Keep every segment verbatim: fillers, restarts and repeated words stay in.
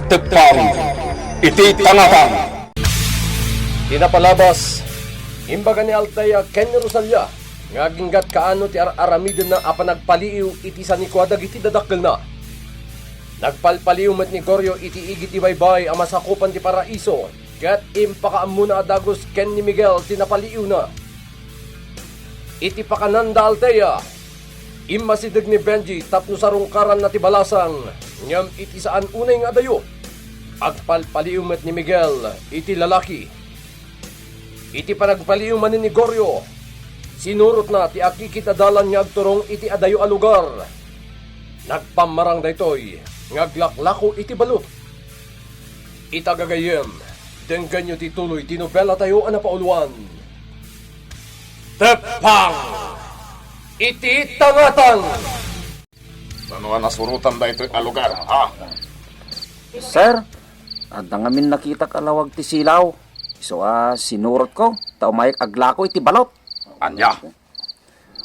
Teppang iti tangatang. Ti napalabas, imbaga ni Althea ken ni Rosalia nga aginggat kaano ti ar-aramidenna a panagpaliiw iti sanikua dagiti dadakkelna. Nagpalpaliiw met ni Goryo iti igid ti baybay a masakupan ti Paraiso, ket impakaammona a dagus ken ni Miguel ti napaliiwna. Iti pakananda Althea, immasideg ni Benji tapno sarungkaranna ti balasang, ngem iti saan unay nga adayo, agpalpaliiw met ni Miguel iti lalaki. Iti panagpaliiw manen ni Goryo, sinurotna ti akikit a dalan nga agturong iti adayo a lugar. Nagpammarang daytoy nga aglaklako iti balot. Ita gagayyem, denggenyo ti tuloy ti nobelatayo a napauluan. Teppang iti tangatang! Mano a nasurotan daytoy a lugar, ha? Sir, adda ngamin nakitak a lawag ti silaw. Isu a sinurotko, ta umayek aglako iti balot. Ania?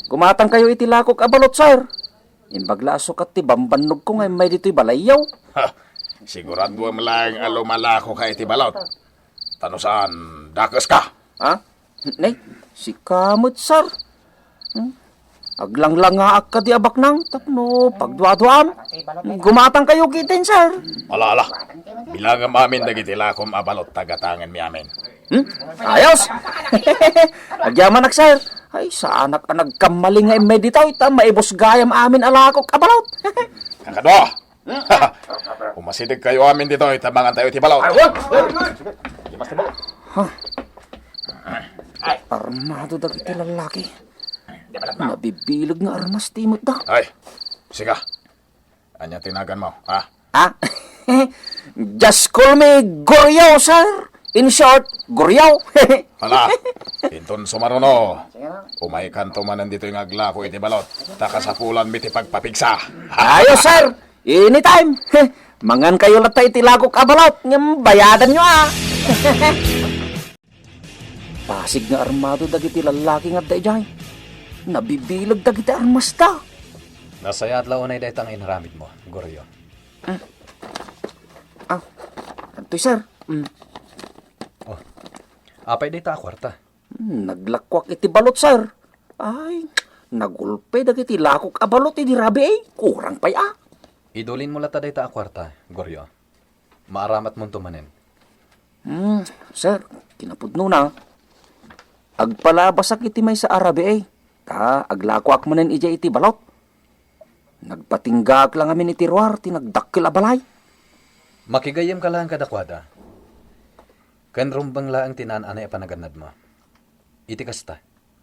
Gumatangkayo iti lakok a balot, sir. Imbag la a sukat ti bambannogko nga immay ditoy balayyo. Ha, siguraduem laeng a lumalakoka iti balot. Ta no saan, dakeska. Ha? Ne, sika met, sir. Hmm? Aglanglangaak kadi a baknang tapno pagduaduaam. Gumatangkayo ketdin, sir. Ala, ala. Bilangem amin dagiti lakom a balot ta gatangenmi amin. Hmm? Ayos! Agyamanak, sir. Ay, saanak a nagkammaling nga immay ditoy ta maibusgayam amin a lakok a balot. Kakadua! Umasidegkayo amin ditoy ta mangantayo iti balot. Ay, wag! Wag! Di mas ti balot. Ha? Ay. Armado dagiti lalaki. Nabibileg nga armas ti imetda. Ay, sika. Ania ti naganmo, ha? Ah? Just call me Goryo, sir. In short, Goryo. Hala, inton sumaruno, umaykanto manen ditoy nga aglako iti balot, ta kasapulanmi ti pagpapigsa. Ayos, sir. Anytime. Mangankayo latta iti lakok a balot, ngem bayadanyo, ah. Basig nga armado dagiti lallaki nga adda idiay. Nabibileg dagiti armasta. Nasayaat la unay dayta nga inaramidmo, Goryo. Mm. Ah, adtoy, sir. Mm. Oh. Apay dayta a kuarta? Hmm, naglakkuak iti balot, sir. Ay, nagulpe dagiti lakok a balot idi rabii. Kurang pay a. Idulinmo latta dayta a kuarta, Goryo. Maaramatmonto manen. Hmm, sir, kinapudnona, agpalabasak iti maysa a rabii, ta aglakoak manen idiay iti balot. Nagpatinggaak la ngamin iti ruar ti nagdakkel a balay. Makigayyemka laeng kadakuada. Ken rumbeng laeng ti naan-anay a panagannadmo. Iti kasta,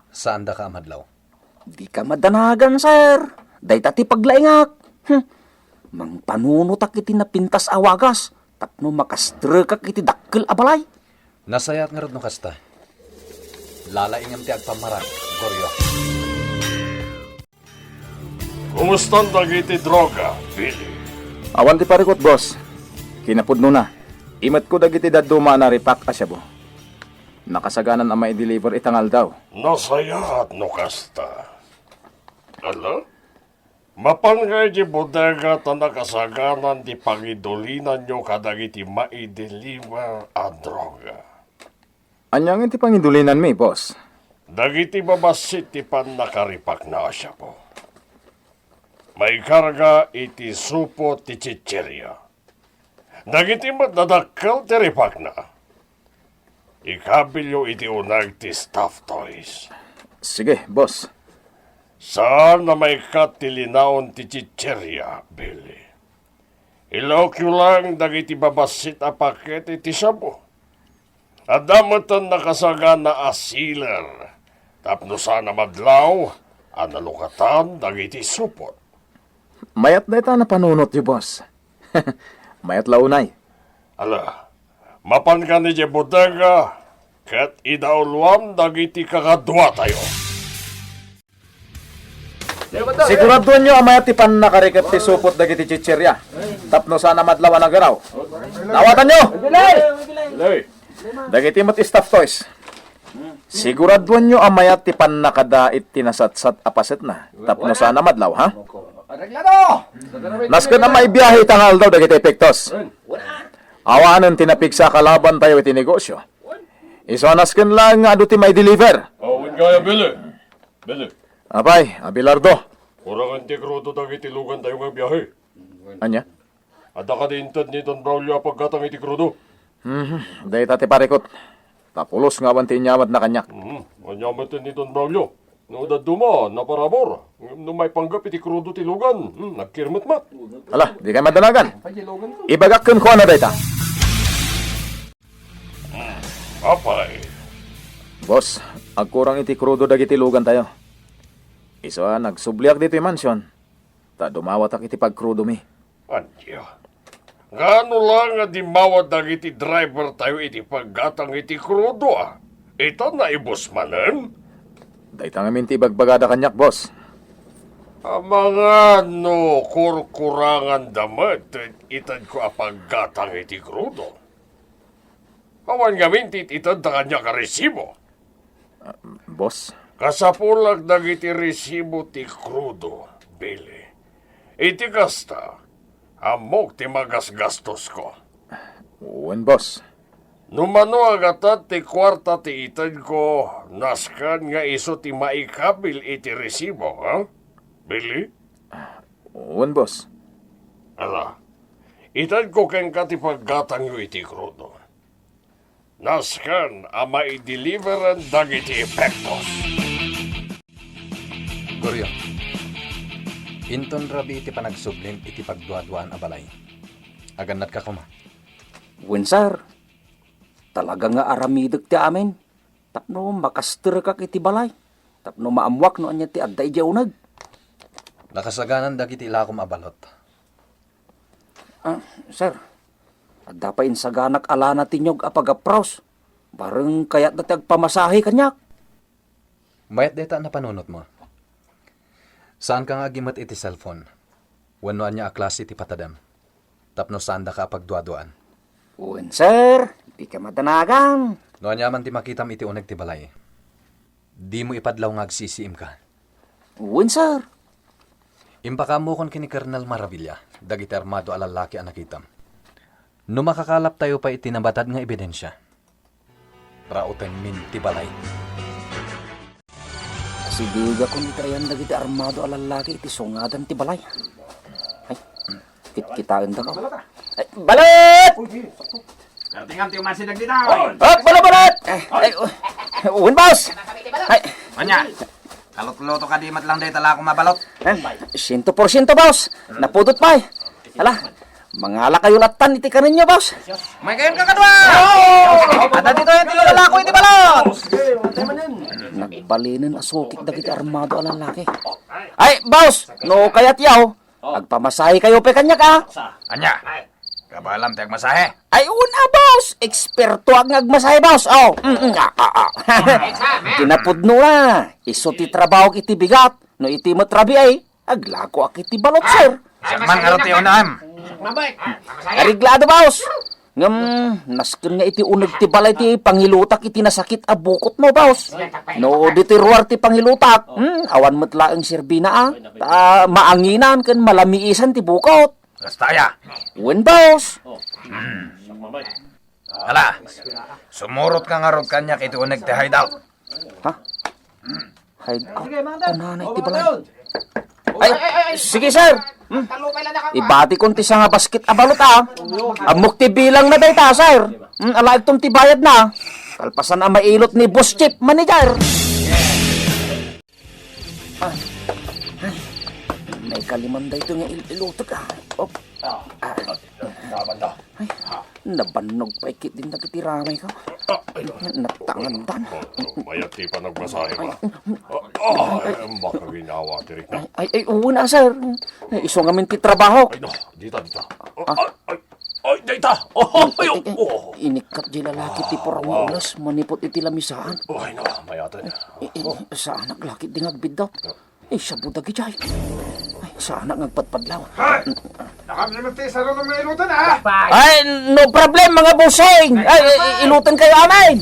saandaka a madlaw. Dika madanagan, sir. Dayta ti paglaingak. Hmm. Mangpanunotak iti napintas a wagas tapno makastrekak iti dakkel a balay. Nasayaat ngarud no kasta. Lalaingem ti agpammarang, Goryo. Kumustan dagiti droga, Billy? Awan ti parikut, boss. Kinapudnona, imetko dagiti dadduma a naripak a shabu. Nakasaganan a maideliver ita nga aldaw. Nasayaat no kasta. Ala? Mapan nga iti bodega ta nakasaganan ti pangidulinanyo kadagiti maideliver a droga. Ania ngamin ti pangidulinanmi, boss? Dagiti babassit ti pannakaripakna a shabu. Maikarga iti supot ti chicheria. Dagiti met nadakkel ti ripakna. Ikabilyo iti uneg ti stuffed toys. Sige, boss. Saan a maikkat ti linaon ti chicheria, Billy. Ilaokyo laeng dagiti babassit a pakete ti shabu. Adda metten nakasagana a sealer tapno saan a madlaw a nalukatan dagiti supot. Mayat dayta a napanunotyo, boss. Mayat la unay. Ala, mapankan idiay bodega ket idauloam dagiti kakaduatayo. Siguraduanyo a mayat ti pannakarikep ti supot dagiti chicheria tapno saan a madlaw a nagaraw. Dawatanyo! Dagiti met stuffed toys. Siguraduanyo a mayat ti pannakadait ti nasatsat a pasetna tapno saan a madlaw, ha? Nasken a maibiahe ita nga aldaw dagiti epektos. Awanen ti napigsa a kalabantayo iti negosio. Isu a nasken laeng nga adu ti maideliver. Awan kaya, Bele. Bele. Apay, Abelardo. Kurangen ti krudo dagiti lugantayo nga biahe. Ania? Adda kadi inted ni Don Braulio a paggatang iti krudo? Mhm, dayta ti parikut. Ta pulos nga awan ti inyawatna kaniak. Mhm, ania met ni Don Braulio? No dadduma, naparabur. Ngem no maipanggep iti krudo ti lugan, hmm, nagkirmetmet. Ala, dikay madanagan. Ibagak kenkuana dayta. Hmm, apay? Boss, agkurang iti krudo dagiti lugantayo. Isu a nagsubliak ditoy mansion, ta dumawatak iti pagkrudomi. Ania? Ngano la nga dimawat dagiti drivertayo iti paggatang iti krudo, a? Ita naibus manen? Dayta ngamin ti ibagbagada kaniak, boss. Amangan no kurkuranganda met ti itedko a paggatang iti krudo. Awan ngamin ti itedda kaniak a resibo. Ah, boss? Kasapulak dagiti resibo ti krudo, Billy. Iti kasta, ammok ti magasgastosko. Wen, boss. No mano a gatad ti kuarta ti itedko, nasken nga isu ti maikabil iti resibo, ha? Billy? Wen, boss. Ala, itedko kenka ti paggatangyo iti krudo. Nasken a maideliveren dagiti epektos. Goryo, inton rabii ti panagsublim iti pagduaduaan a balay, agannatka koma? Wen, sir. Talaga nga aramidek ti amin tapno makasterekak iti balay, tapno maammuak no ania ti adda idiay uneg. Nakasaganan dagiti ilakom a balot. Ah, sir, adda pay insaganak a lana ti niyog a pagapraws. Bareng kayatda ti agpamasahe kaniak. Mayat dayta a napanunotmo. Saanka nga agimmet iti cellphone wenno ania a klase ti patadem tapno saandaka a pagduaduaan. Wen, sir, dika madanagan. No ania man ti makitam iti uneg ti balay, dimo ipadlaw nga agsisiimka. Wen, sir. Impakaammokon ken ni Colonel Maravilla dagiti armado a lallaki a nakitam. No makakalaptayo pay iti nabatad nga ebidensia, raotenmin ti balay. Asidegakon iti ayan dagiti armado a lallaki iti sungadan ti balay. Ay, kitkitaendaka. Ay, balot! Kartingan ti umansidag dita. Oh, balot, balot! Ay, ay, wen, boss! Ay. Ania? Kalutluto kadi met lang dayta lakom a balot? Eh, siento porsiento, boss. Napudot pay. Ala, mangalakayo lattan iti kaninyo, boss. May kayon kakadua! Adda ditoy ti lalako iti balot! Nagbalinen a sukik dagiti armado a lalaki. Ay, boss, no kayatyo, agpamasahe kayo pay kaniak, a. Ania? Kabaelam ti agmasahe? Ay, una, boss. Ekspertoak nga agmasahe, boss. Oh, mm, mm, ah, ah, ah. Kinapudno na. Isu ti trabahok iti bigat. No iti met rabii, aglakoak iti balot, sir. Siak man ngarud ti unam. Areglado, boss. Ngem, nasken nga iti uneg ti balay ti pangilutak iti nasakit a bukotmo, boss. No ditoy ruar ti pangilutak, hmm, awan met laeng serbina, a. Ta maanginan ken malamiisan ti bukot. Kasta aya? Wen, boss. Hmm. Ala, sumurotka ngarud kaniak iti uneg ti hideout. Ha? Hideout? Kunana iti balay. Ay, sige, sir. Hmm. Ibatikon ti sanga basket a balot, a. Ammok ti bilangna dayta, sir. Hmm, alaekton ti bayadna. Kalpasan a mailot ni Boss Chief Manager. Ah. Ay. Naikaliman daytoy nga il-ilutek, a. Op. Ah. Ay. Nabannog pay ketdin dagiti ramay ko. Natangandan. Mayat ti panagmasahe, a. Ay, makaginawa ti rikna. Ay, ay, wen, a, sir. Isu ngamin ti trabaho. Ay, no, dita, dita. Ah. Ay, ay. Ay, dayta! Oh, ay, oh, oh. Inikkat di lalaki ti puraw nga ulas manipud iti lamisaan. Ay, no, mayaten. Eh, eh, saanak lakit di nga agbiddut. Eh, siya budag ijay. Ay, saanak nga agpadpadlaw. Ay! Nakam naman ti saro nga ilutan, ha? Ay, no problem, mga bossing! Ay, ay, ilutan kayo amin!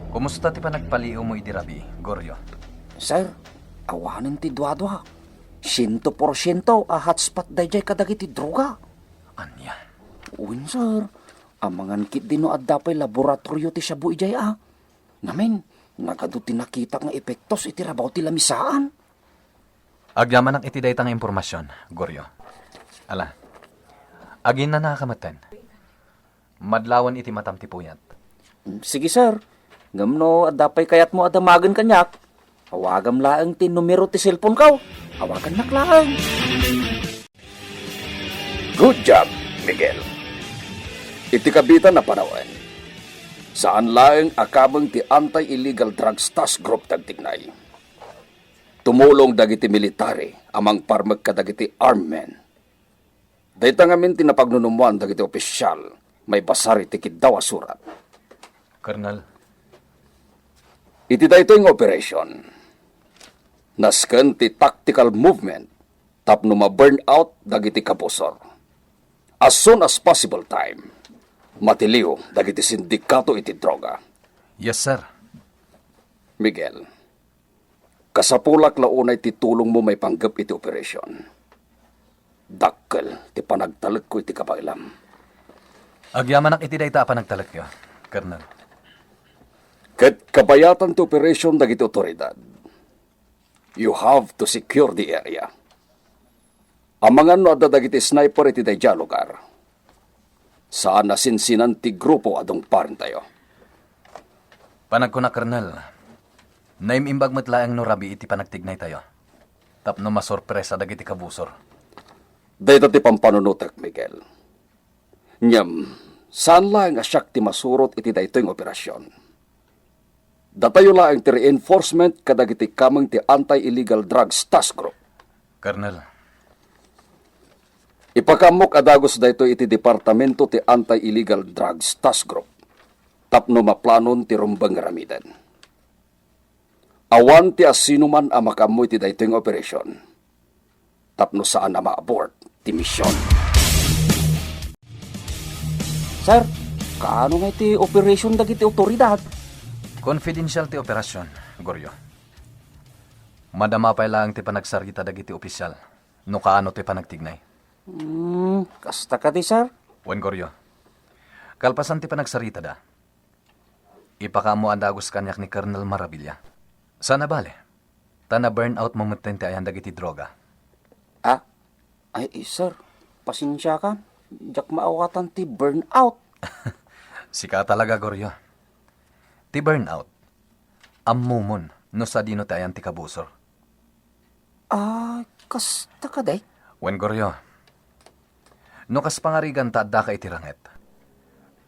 Kumusta ti panagpaliiwmo idi rabii, Goryo? Sir, awanen ti duadua. Siento porsiento a hotspot daydiay kadagiti droga. Ania? Wen, sir. Amangan ketdi no adda pay laboratorio ti shabu idiay a. Ngamin, nagadu ti nakitak nga epektos iti rabaw ti lamisaan. Agyamanak iti dayta nga impormasion, Goryo. Ala, aginnanaka metten. Madlawen iti matam ti puyat. Sige, sir. Ngem no adda pay kayatmo a damagen kaniak, awagam laeng ti numero ti cellphone-ko. Awagannak laeng. Good job, Miguel. Iti kabitan a panawen, saan laeng a kameng ti Anti-Illegal Drugs Task Group ti agtignay. Tumulong dagiti military a mangparmek kadagiti armed men. Dayta ngamin ti napagnunumoan dagiti opisial maibasar iti kiddaw a surat. Colonel. Iti daytoy nga operation, nasken ti tactical movement tapno ma-burn out dagiti kabusor. As soon as possible time, matiliw dagiti sindikato iti droga. Yes, sir. Miguel, kasapulak la unay ti tulongmo maipanggep iti operation. Dakkel ti panagtalekko iti kabaelam. Agyamanak iti dayta a panagtalekyo, Colonel. Ket kabayatan ti operation dagiti otoridad. You have to secure the area. Amangan no adda dagiti sniper iti daydiay a lugar. Saan a sinsinan ti grupo a dungparentayo. Panagkuna, Colonel, naim-imbag met laeng no rabii ti panagtignaytayo tapno masorpresa dagiti kabusor. Dayta ti pampanunotek, Miguel. Ngem, saan laeng a siak ti masurot iti daytoy nga operasion. Datayo laeng ti reinforcement kadagiti kameng ti Anti-Illegal Drugs Task Group. Colonel. Ipakaammok a dagus daytoy iti Departamento ti Anti-Illegal Drugs Task Group tapno maplanon ti rumbeng nga aramiden. Awan ti asinoman a makaammo iti daytoy nga operation tapno saan a ma-abort ti mision. Sir, kaano nga iti operation dagiti otoridad? Confidential ti operasyon, Goryo. Madama pay laeng ti panagsarita dagiti opisyal no kaano ti panagtignay. Hmm, kasta kadi, sir? Wen, Goryo. Kalpasan ti panagsaritada, ipakaammo a dagus kaniak ni Colonel Maravilla. Saan a bale, ta na-burn out mo metten ti ayan dagiti droga. Ah, ay, eh, sir, pasensiakan. Diak maawatan ti burn out. Sika talaga, Goryo. Ti burn out, ammomon no sadino ti ayan ti kabusor. Ah, kasta kadi? Wen, Goryo. No kas pangarigan ta addaka iti ranget,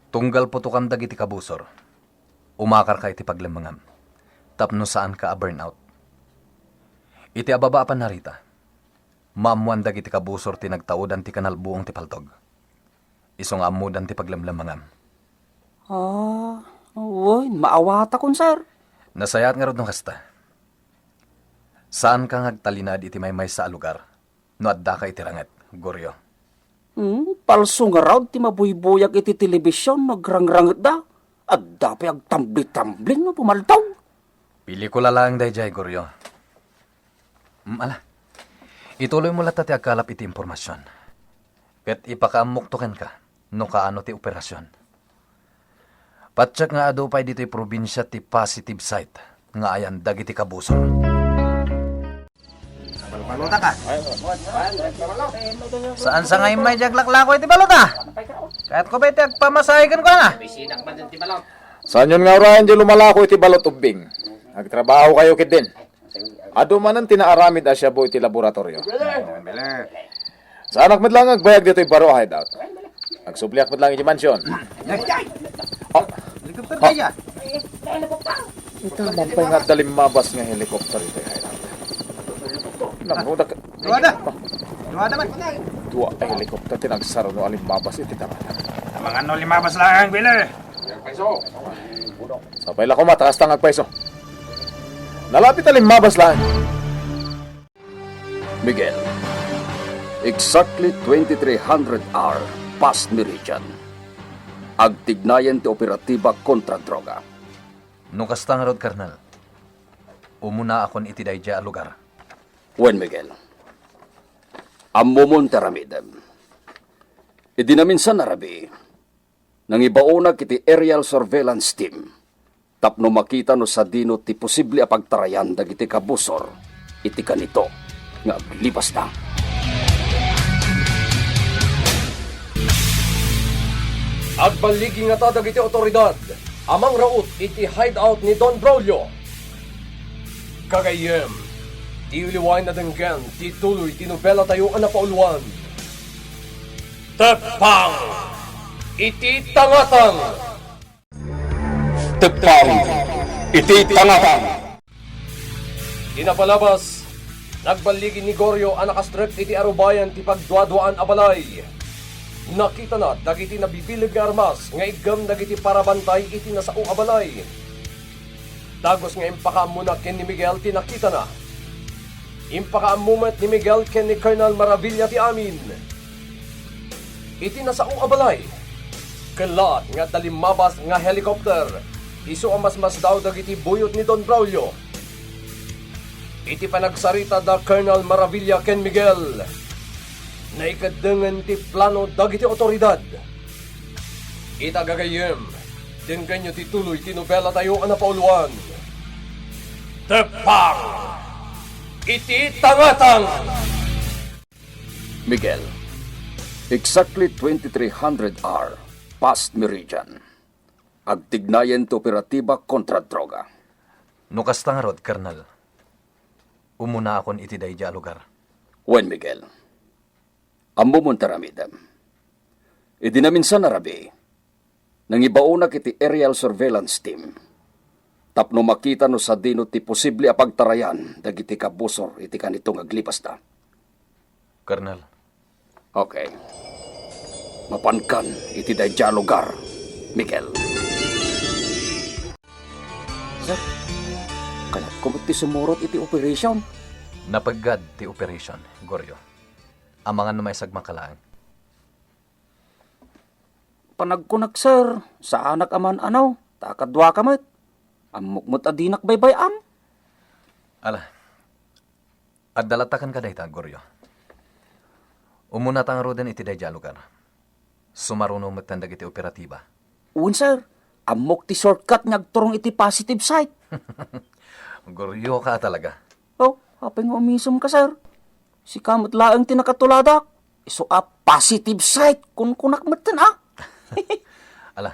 tunggal putokam dagiti kabusor, umakarka iti paglemmengam tapno saanka a burnout. Iti ababa a pannarita, maammoan dagiti kabusor ti nagtaudan ti kanalbuong ti paltog. Isu nga ammodan ti paglemlemmengam. Ah, wen, maawatakon, sir. Nasayaat ngarud no kasta. Saanka nga agtalinaed iti maymaysa a lugar no addaka iti ranget, Goryo. Hmm, palso ngarud ti mabuybuyag iti telebision no agrangrangetda. Adda pay agtambli-tambling no pumaltaw. Pelikula laeng daydiay, Goryo. Mm, ala. Ituloymo latta ti agkalap iti impormasion. Ket ipakaammokto kenka no kaano ti operasion. Patiek nga adu pay ditoy probinsia ti positive site nga ayan dagiti kabusor. Balota ka. Saan sa nga immay diag laklako iti balota? Kayatko ba iti agpamasahe kenkuana? Saanyon nga urayen di lumalako iti balot ubbing. Agtrabaho kayo ketdin. Adu manen ti naaramid a shabu iti laboratorio. Saanak met laeng agbayag ditoy baro a hideout. Agsubliak met laeng iti mansion. Helicopter Ah. Daya. Ita, mampay nga adda limmabas nga helicopter iti hideout. Namnodak. Duada. Duada man. Dua a helicopter ti nagsaruno a limmabas iti darat. Amangan no limmabas laeng, Billy. Sapay la koma, ta kasta nga agpayso. Nalapit a limmabas laeng. Miguel, exactly twenty-three hundred hour past meridian. Agtignayen ti operatiba kontra droga. No kasta ngarud, Colonel, umunaakon iti daydiay a lugar. Wen, Miguel. Ammomon ti aramidem. Idi naminsan a rabii, nangibaonak iti aerial surveillance team tapno makita no sadino ti posible a pagtarayan dagiti kabusor iti kanito nga aglibasta. Agballigi ngata dagiti awtoridad a mangraut iti hideout ni Don Braulio. Gagayyem, ti uliway nadenggen ti tuloy ti nobelatayo a napauluan. Teppang iti tangatang. Teppang iti tangatang. Ti napalabas, nagballigi ni Gorio a nakastrek iti arubayan ti pagduaduaan a balay. Nakitana dagiti nabibileg nga armas nga iggem dagiti parabantay iti nasao a balay. Dagus nga impakaammona ken ni Miguel ti nakitana. Impakaammo met ni Miguel ken ni Colonel Maravilla ti amin. Iti nasao a balay, kellaat nga adda limmabas nga helicopter, isu a masmasdaw dagiti buyot ni Don Braulio. Iti panagsarita da Colonel Maravilla ken Miguel, naikeddengen ti plano dagiti awtoridad. Ita gagayyem, denggenyo ti tuloy ti nobelatayo a napauluan. Teppang iti tangatang! Miguel, exactly twenty-three hundred hour past meridian. Agtignayen ti operatiba kontra droga. No kasta ngarud, Colonel, umunaakon iti daydiay a lugar. Wen, Miguel, ammomon ti aramidem. Idi naminsan a rabii, nangibaonak iti aerial surveillance team tapno makita no sadino ti posible a pagtarayan dagiti kabusor iti kanito nga aglibasta. Colonel. Okay. Mapankan iti daydiay a lugar, Miguel. Sir, kayatko met ti sumurot iti operation. Napeggad ti operation, Gorio. Amangan no maisagmaka laeng. Panagkunak, sir, saanak a man-anaw, ta kaduaka met. Ammok met a dinak baybay-am. Ala, adda latta kenka dayta, Gorio. Umunata ngaruden iti daydiay a lugar. Sumaruno metten dagiti operatiba. Wen, sir. Ammok ti shortcut nga agturong iti positive side. Gorioka talaga. Oh, apay nga umisem ka, sir? Sika met laeng ti nakatuladak. Isu a positive side, kunkunak metten, a. Ala,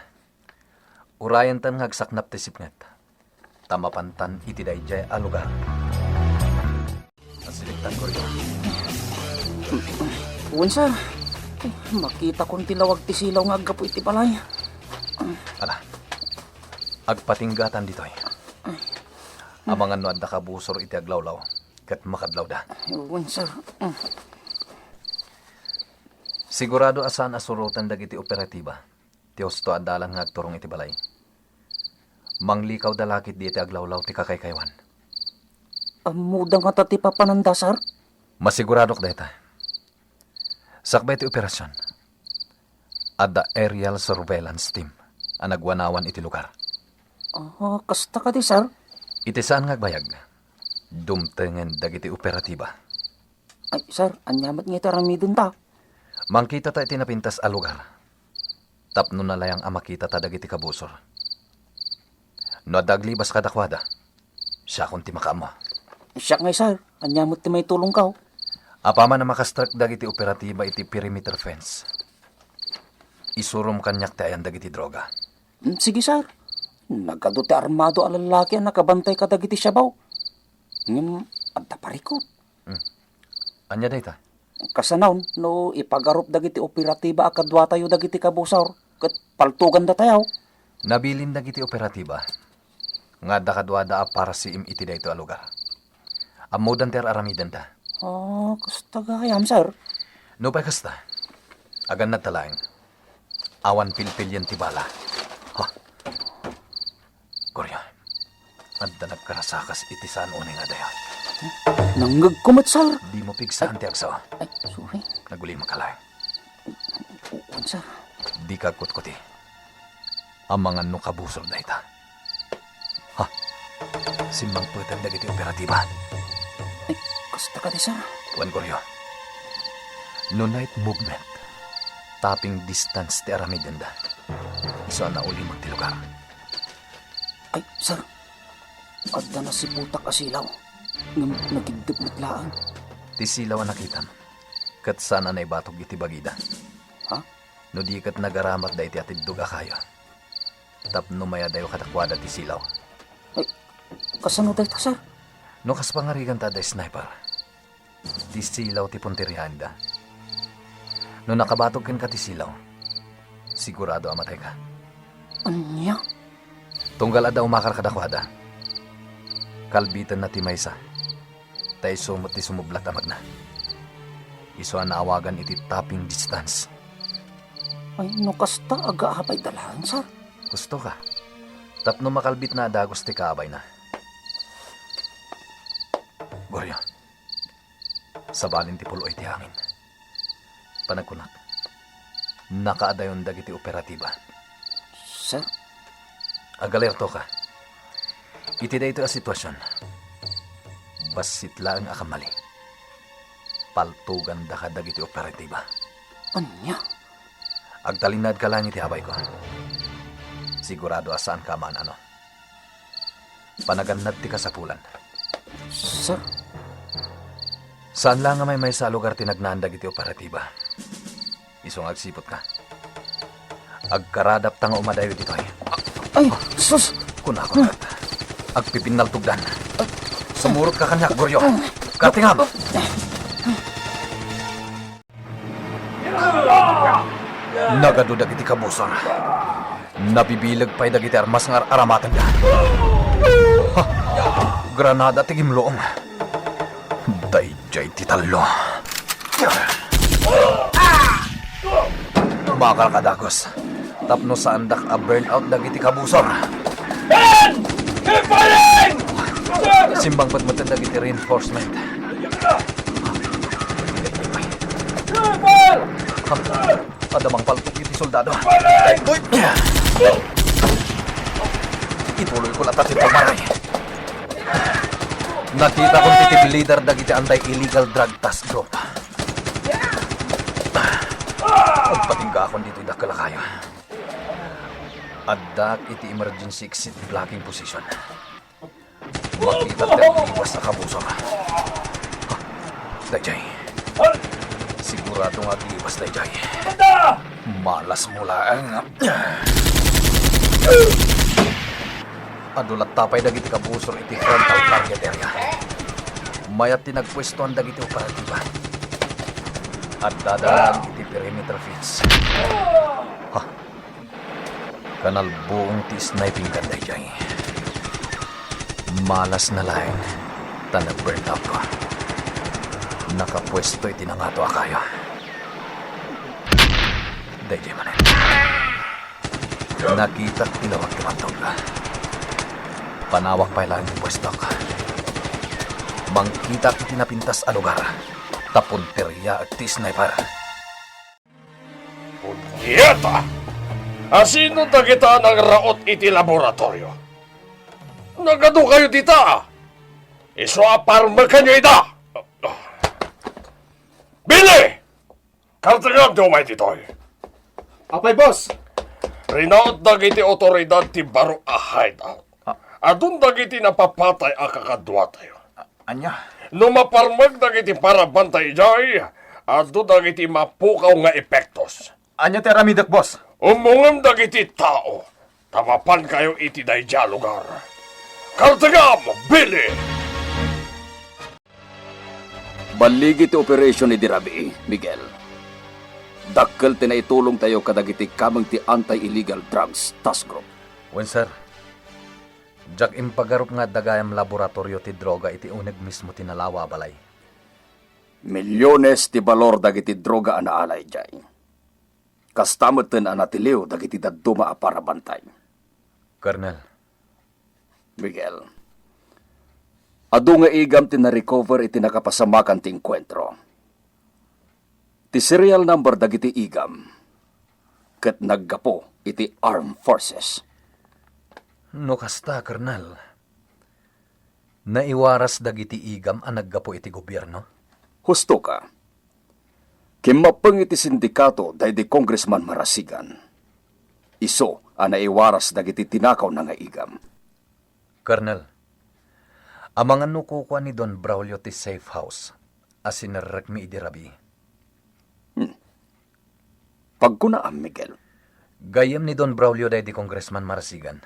urayentan nga agsaknap ti sipnget, ta mapantan iti daydiay a lugar. Asilektan, Gorio. Wen, sir. Makitakon ti lawag ti silaw nga aggapu iti balay. Ala, agpatinggatan ditoy. Amangan no adda kabusor iti aglawlaw, ket makadlawda. Wen, sir. Sigurado a saan a suroten dagiti operatiba ti husto a dalan nga agturong iti balay. Manglikawda la ketdi iti aglawlaw ti kakaykaywan. Ammoda ngata ti papananda, sir? Masiguradok dayta. Sakbay ti operasion, adda aerial surveillance team a nagwanawan iti lugar. Ah, kasta kadi, sir? Iti saan nga agbayag, dumtengen dagiti operatiba. Ay, sir, ania met nga iti aramidenta? Mangkitata iti napintas a lugar tapno nalayang a makitata dagiti kabusor. No adda aglibas kadakuada, siakon ti makaammo. Siak ngay, sir. Ania met ti maitulongko? Apaman a makastrek dagiti operatiba iti perimeter fence, isurom kaniak ti ayan dagiti droga. Mm, sige, sir. Nagadu ti armado a lalaki a nakabantay kadagiti siabaw. Ngem adda parikut. Hmm. Ania dayta? Kasano no ipagarup dagiti operatiba a kaduatayo dagiti kabusor ket paltogandatayo? Nabilin dagiti operatiba nga adda kaduada a para siim iti daytoy a lugar. Ammodan ti ar-aramidenda. Ah, kasta gayam, sir. Nupay kasta, agannadta laeng. Awan pilpilien ti bala. Ha? Gorio, adda nagkarasakas iti saan unay nga adayo. Nangngegko met, sir. Dimo pigsaan ti agsao. Ay, sorry. Nagulimaka laeng. Wen, sir. Dika agkutkuti. Amangan no kabusor dayta. Ha? Simmangpeten dagiti operatiba. Ay, kasta kadi, sir. Wen, Gorio. No night movement, Tapping distance ti aramidenda. Isu a naulimek ti lugar. Ay, sir. Adda nasiputak a silaw. Ngem nagiddep met laeng. Ti silaw a nakitam, ket saan a naibatog iti bagida. Ha? No di ket nagaramat daytoy atiddog a kayo. Tapno mayadayo kadakuada ti silaw. Ay, kasano dayta, sir? No kas pangariganta da sniper, ti silaw ti punterianda. No nakabatog kenka ti silaw, sigurado a matayka. Ania? Tunggal adda umakar kadakuada, kalbitenna ti maysa, ta isu met ti sumublat a magna. Isu a naawagan iti tapping distance. Ay, no kasta, agaapay da laeng, sir. Husto ka. Tapno makalbitna a dagus ti kaabayna. Goryo, sabalin ti pul-oy ti hangin. Panagkunak, nakaadayon dagiti operatiba. Sir? Agalerto ka. Iti daytoy a sitwasion, bassit laeng a kammali. Paltogandaka dagiti operatiba. Ania? Agtalinaedka laeng iti abayko. Sigurado a saanka a maan-ano. Panagannad ti kasapulan. Sir? Saan laeng a maymaysa a lugar ti nagnaan dagiti operatiba. Isu nga agsiputka. Agkaradapta nga umadayo ditoy. Ay, sus! Kunakon, agpipinnaltogdan. Sumurotka kaniak, Goryo. Katingam! Nagadu dagiti kabusor. Nabibileg pay dagiti armas nga ar-aramatenda. Ha! Granada ti gimluong. Daydiay ti tallo. Makar ka dagus. Tapno saandak a burn out dagiti kabusor. Ben! Keep firing! Simbangpet met dagiti reinforcement. Sniper! Adda mangpaltog iti soldado. Uy! Ituloyko latta ti pamaray. Nakitakon ti team leader dagiti anti-illegal drug task group. Agpatinggaakon ditoy dakkel a kayo. Addaak iti emergency exit blocking position. Makita ti aglibas a kabusor. Daydiay. Sigurado nga aglibas daydiay. Malasmo laeng. Adu latta pay dagiti kabusor iti frontal target area. Mayat ti nagpuestoan dagiti operatiba. Addada iti perimeter fence. Ha? Kanalbuong ti sniping gun daydiay. Malasna laeng ta nag-burn out ko. Nakapuesto iti nangato a kayo. Daydiay manen. Nakitak ti lawag ti bantog. Panawak pay laeng ti puestok. Mangkitak iti napintas a lugar. Ta punteriaek ti sniper. Punyeta! Asino dagita a nangraot iti laboratorio? Nagadu kayo dita? Isu a parmekanyo ida! Billy! Kartengam ti umay ditoy. Apay, boss? Rinaot dagiti otoridad ti baro a hideout. Ah. Adun dagiti napapatay a kakaduatayo. Ania? No maparmek dagiti parabantay idiay, adu dagiti mapukaw nga epektos. Ania ti aramidek, boss? Ummongem dagiti tao, ta mapankayo iti daydiay a lugar. Kartengam, Billy! Balligi ti operation idi rabii, Miguel. Dakkel ti naitulongtayo kadagiti kameng ti Anti-Illegal Drugs Task Group. Wen, sir. Diak impagarup nga adda gayam laboratorio ti droga iti uneg mismo ti nalawa a balay. Milyones ti balor dagiti droga a naala idiay. Kasta metten a natiliw dagiti dadduma a parabantay. Colonel. Miguel, adu nga igam ti na-recover iti nakapasamakan ti engkuentro. Ti serial number dagiti igam ket naggapu iti armed forces. No kasta, Colonel, naiwaras dagiti igam a naggapu iti gobierno? Husto ka. Kimmappeng iti sindikato daydi Congressman Marasigan. Isu a naiwaras dagiti tinakawna nga igam. Colonel, amangan no kukua ni Don Braulio ti safe house a sinerrekmi idi rabii. Hmm. Pagkunaam, Miguel. Gayyem ni Don Braulio daydi Congressman Marasigan.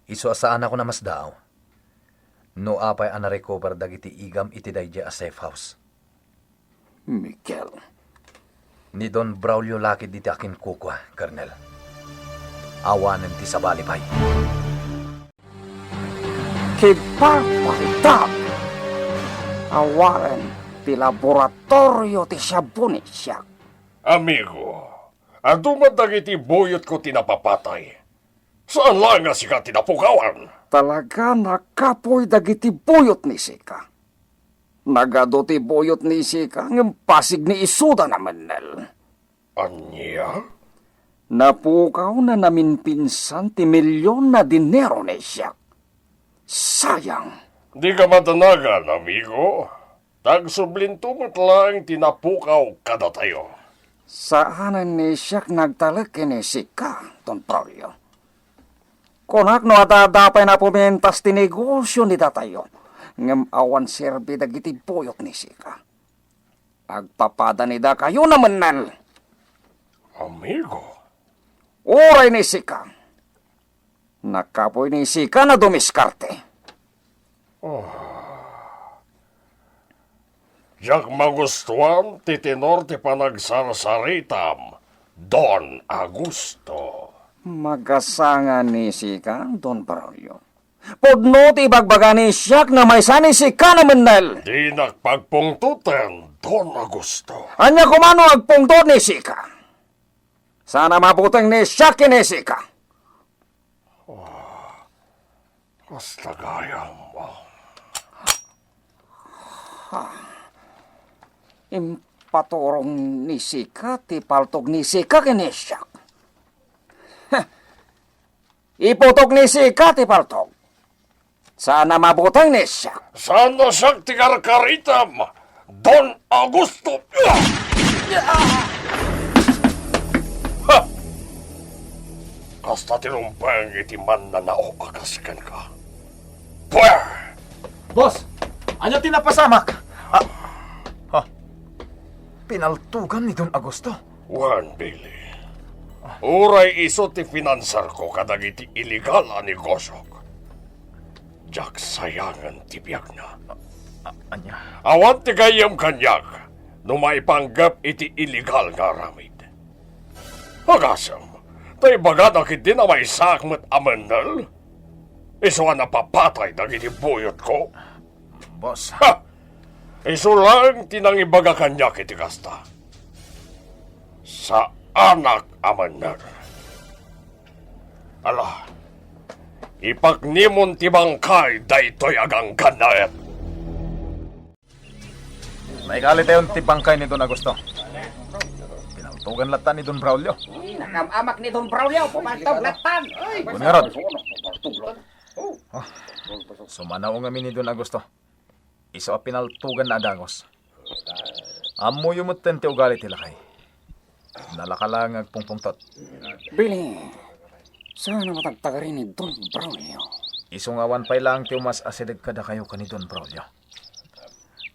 Isu a saanakon a masdaaw no apay a narecover dagiti igam iti daydiay a safe house. Miguel. Ni Don Braulio la ketdi ti akinkukua, Colonel. Awanen ti sabali pay. Kipaparitam! Awanen ti laboratorio ti shabu ni Siak. Amigo, adu met dagiti buyotko ti napapatay. Saan laeng a sika ti napukawan. Talaga nakapuy dagiti buyot ni Sika. Nagadu ti buyot ni Sika ngem pasig ni isuda namennel. Ania? Napukawna naminpinsan ti milyon a dinero ni Siak. Sayang. Dika madanagan, amigo. Tagsublinto met laeng ti napukaw kadatayo. Saanen ni Siak nagtalek ken ni Sika, Don Braulio. Kunak no adda pay napumintas ti negosio ni datayo, ngem awan serbi dagiti buyot ni Sika. Agpapadanidakayo namennel. Amigo. Uray ni Sika. Nakapuy ni Sika a dumiskarte. Oh. Diak magustuan ti tenor ti panagsarsaritam, Don Augusto. Magasanga ni Sika, Don Braulio. Pudno ti ibagbaga ni Siak a maysa ni Sika namennel. Dinak pagpungtoten, Don Augusto. Ania koma no agpungtot ni Sika? Saan a mabuteng ni Siak ken ni Sika. Kasta gayam. Impaturong ni Sika ti paltog ni Sika ken ni Siak. Iputok ni Sika ti paltog. Saan a mabuteng ni Siak. Saan a siak ti karkaritam, Don Augusto. Ha! Kasta ti rumbeng iti mannanao a kas kenka. Puwer! Boss, ania ti napasamak? Ah, ha? Pinaltugan ni Don Augusto? Wen, Billy. Uray isu ti finansarko kadagiti illegal a negosiok. Diak sayangen ti biagna. A-, ania? Awan ti gayyem kaniak no maipanggep iti illegal nga aramid. Agasem, ta ibagana ketdi a maysaak met a mennel? Isu a napapatay dagiti buyotko. Boss. Ha! Isu laeng ti nangibaga kaniak iti kasta. Saanak a mennel. Ala, ipaknimon ti bangkay daytoy a ganggannaet. Naikali tayon ti bangkay ni Don Augusto. Pinaltugan latta ni Don Braulio. Nakam-amak ni Don Braulio, pumaltog lattan. Wen ngarud. Oh, sumanaw ngamin ni Don Augusto. Isu a pinaltugan na a dagos. Ammoyo metten ti ugali ti lakay. Nalaka laeng nga agpungpungtot. Billy, saan a matagtagari ni Don Braulio? Isu nga awan pay laeng ti umas-asideg kadakayo ken ni Don Braulio.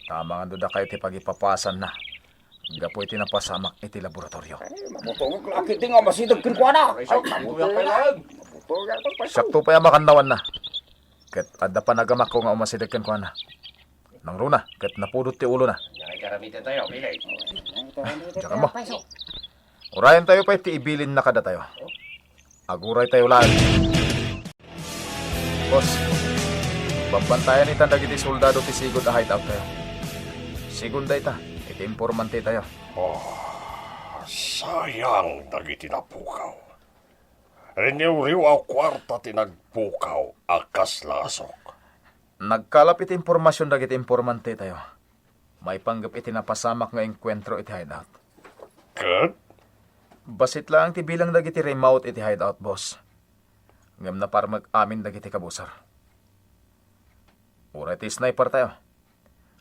Ta amangan dakayo ti pagipapasanna gapu iti napasamak iti laboratorio. Ay, mabutongek la ketdi nga umasideg kenkuana. Ay, mabutongek. Siakto pay a makannawanna. Ket adda panagamakko nga umasideg kenkuana. Nangruna, ket napudot ti ulona. Diakmo. Urayentayo pay ti ibilinna kadatayo. Aguraytayo laeng. Boss, babbantayan itan dagiti soldado ti sigud a hideout tayo. Sigun dayta iti informantetayo. Oh, sayang dagiti napukaw. Riniwriw a kuarta ti nagpukaw a kasla a sok. Nagkalap iti impormasion dagiti informantetayo maipanggep iti napasamak nga engkuentro iti hideout. Ket? Bassit laeng ti bilang dagiti remote iti hideout, boss. Ngem naparmek amin dagiti kabusor. Uray ti sniper tayo.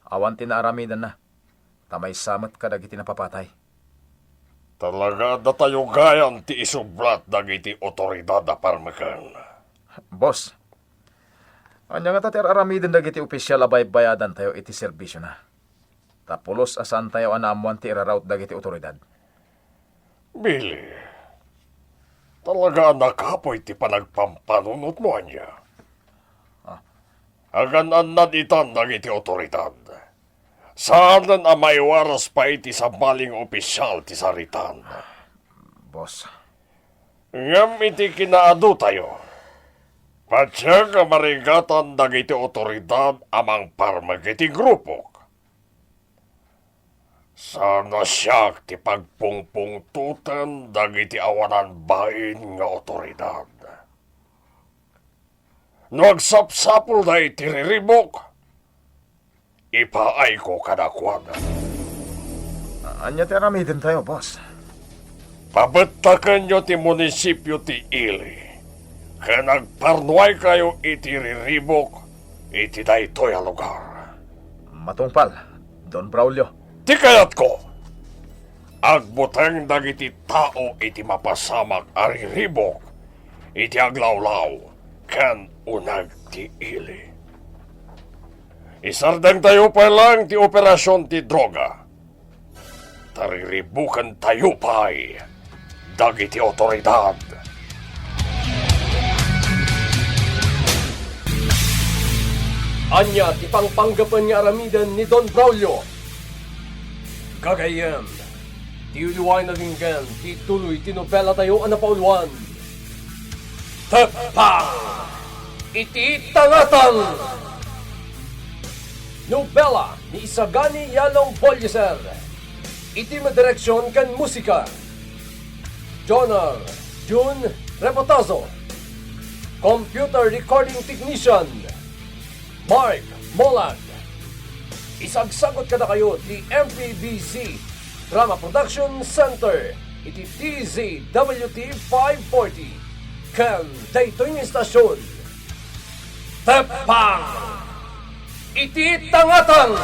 Awan ti naaramidanna. ta maysa met kadagiti napapatay. Talaga, datayo gayam ti isublat dagiti otoridad a parmeken. Boss, ania ngata ti ar-aramiden dagiti opisial a baybayadantayo iti serbisiona? Ta pulos a saantayo a naammoan ti iraraut dagiti otoridad. Billy, talaga a nakapuy ti panagpampanunotmo ania? Ah. Agan-annad itan dagiti otoridad. Saanen a maiwaras pay ti sabali nga opisial ti saritan. Boss. Ngem iti kinaadutayo, patiek a marigatan dagiti otoridad a mangparmek iti grupok. Saan a siak ti pagpungpungtoten dagiti awanan bain nga otoridad. No agsapsapulda iti riribuk, ipaayko kadakuada. Ania ti aramidentayo, boss? Pabettakenyo ti munisipio ti Ili, ken agparnuaykayo iti riribuk iti daytoy a lugar. Matungpal, Don Braulio. Ti kayatko, agbuteng dagiti tao iti mapasamak a riribuk iti aglawlaw ken uneg ti Ili. Isardengtayo pay laeng ti operasion ti droga. Ta riribukentayo pay dagiti otoridad. Ania ti pangpanggapen nga aramiden ni Don Braulio? Gagayyem, ti uliwaen aginggan ti tuloy ti nobelatayo a napauluan. Teppa iti tangatang! Nobela ni Isagani Yalong Bolliser. Iti madireksion ken musika, Jonar Jun Reputazo. Computer recording technician, Mark Molag. Isagsagot kadakayo ti M P B C Drama Production Center iti D Z W T five forty ken daytoy nga istasyon. Teppa iti tangatang!